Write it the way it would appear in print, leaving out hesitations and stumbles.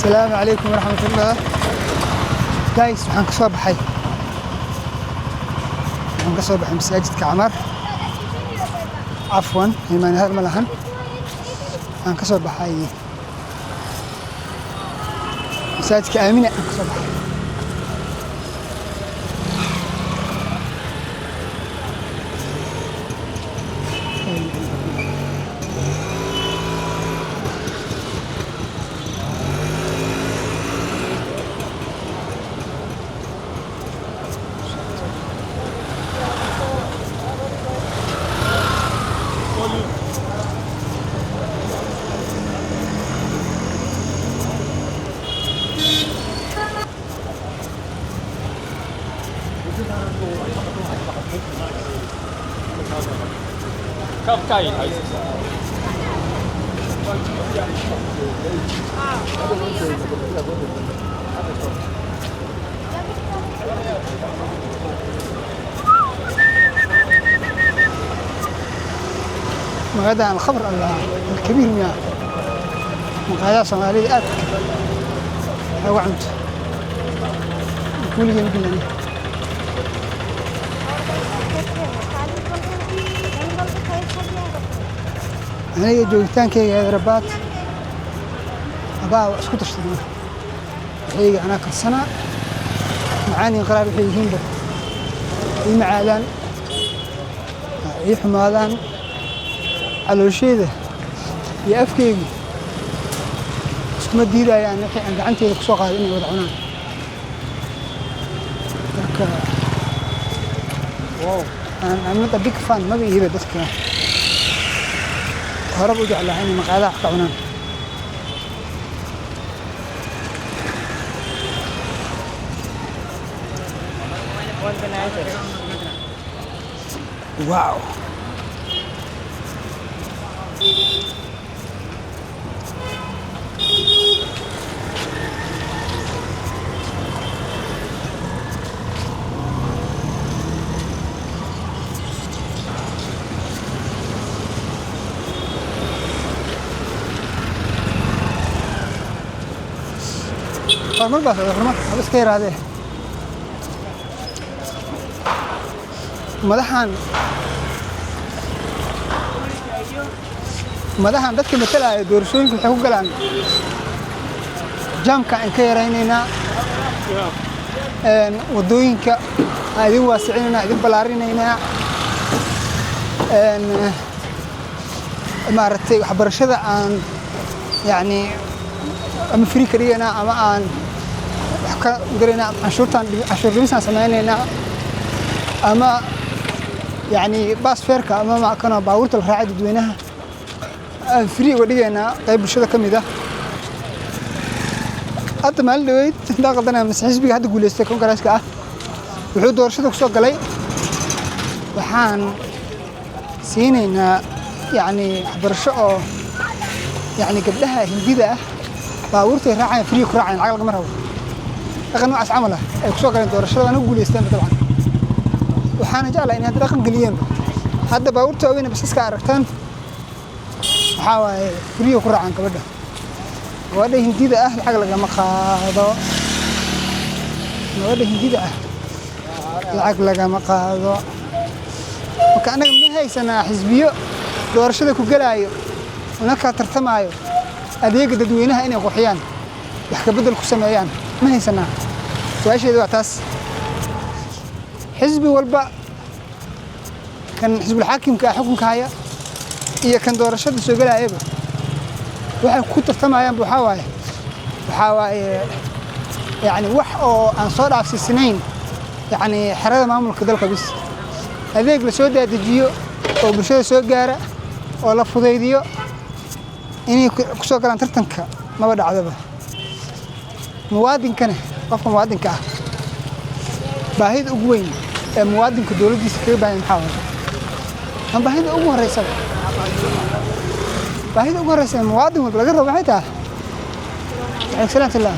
Asalaamu calaykum waraxmatullah. Guys, waxaan ka soo baxay masaajidka Camar, cafwan, imaan hadal ma lahan. Waxaan ka soo baxay masaajidka Aamina aan ka soo baxay. 가까이 가 있었어. Magaalada Alkhabr Alkabiir miya, maqaayadaha Soomaalida aad uga cunto weligeen gelani. Aniga joogitaankayga Hyderabad abaa waa isku tashtay. Waxayga anaa karsanaa, macaan iyo qaraar waxay yihiinba, ii macaadaan, ii xumaadaan, caloosheeda iyo afkeygu iskuma diidayaan wixii aan gacanteyda ku soo qaaday inay wada cunaan. Marka wow, I'm not a big fan, maba ihiba dadka horeba u jeclaha inay maqaayadaha wax ka cunaan. Wow. Horumar baa socda, horumar haba iska yaraadee. Madaxan dadka matalaya doorashooyinka waxay ku galaan jaamka aan ka yaraynaynaa, waddooyinka aan idin waasicinaynaa, idin ballaarinaynaa, maaragtay, waxbarashada aan yacni ama free ka dhigaynaa ama aan wax ka garaynaa, canshuurtaan canshuur dhimisaan samaynaynaa, ama yacni bus fare-ka ama makano baabuurta la raacay dadweynaha aan free uga dhigaynaa qayb bulshada ka mid ah. Hadda maalin dhaweyd intaa qaldanaya mise xisbiga hadda guuleystay Kongareeska ah wuxuu doorashada ku soo galay waxaan siinaynaa yacni waxbarasho oo yacni gabdhaha Hindida ah baabuurtay raacayaan free ku raacayaan, lacag lagama rabo. Dhaqan noocaas camal ah ay kusoo galeen doorashada, waana ku guuleysteen dabcan. Waxaana jeclahay inay hadda dhaqan geliyeenba. Hadda baabuurta waaweyn ee basaska aragtaan waxaa waaye free ku raacaan gabadha. Gabadha Hindida ah lacag lagama qaado. Gabadha Hindida ah lacag lagama qaado. Marka annaga ma haysanaa xisbiyo doorashada ku gelaayo una kala tartamaayo adeega dadweynaha inay qurxiyaan, wax ka beddel ku sameeyaan? Ma haysanaa? Su-aasheedu waa taas. Xisbi walba, kan xisbul xaakimka ah xukunka haya iyo kan doorashada soo gelaayaba, waxay ku tartamayaanba waxaa waaye yacni wax oo aan soo dhaafsiisnayn yacni xerada maamulka dalka bis. Adeeg la soo daadajiyo oo bulshada soo gaara oo la fudaydiyo inay ku soo galaan tartanka maba dhacdaba. Muwaadinkana, qofka muwaadinka ah, baahida ugu weyn ee muwaadinka dowladdiisa kaga baahan maxaa waaye? Ma baahida ugu horreysaba, baahida ugu horreysa ee muwaadin walba laga rabo maxay tahay? Alayhi salaamtullah.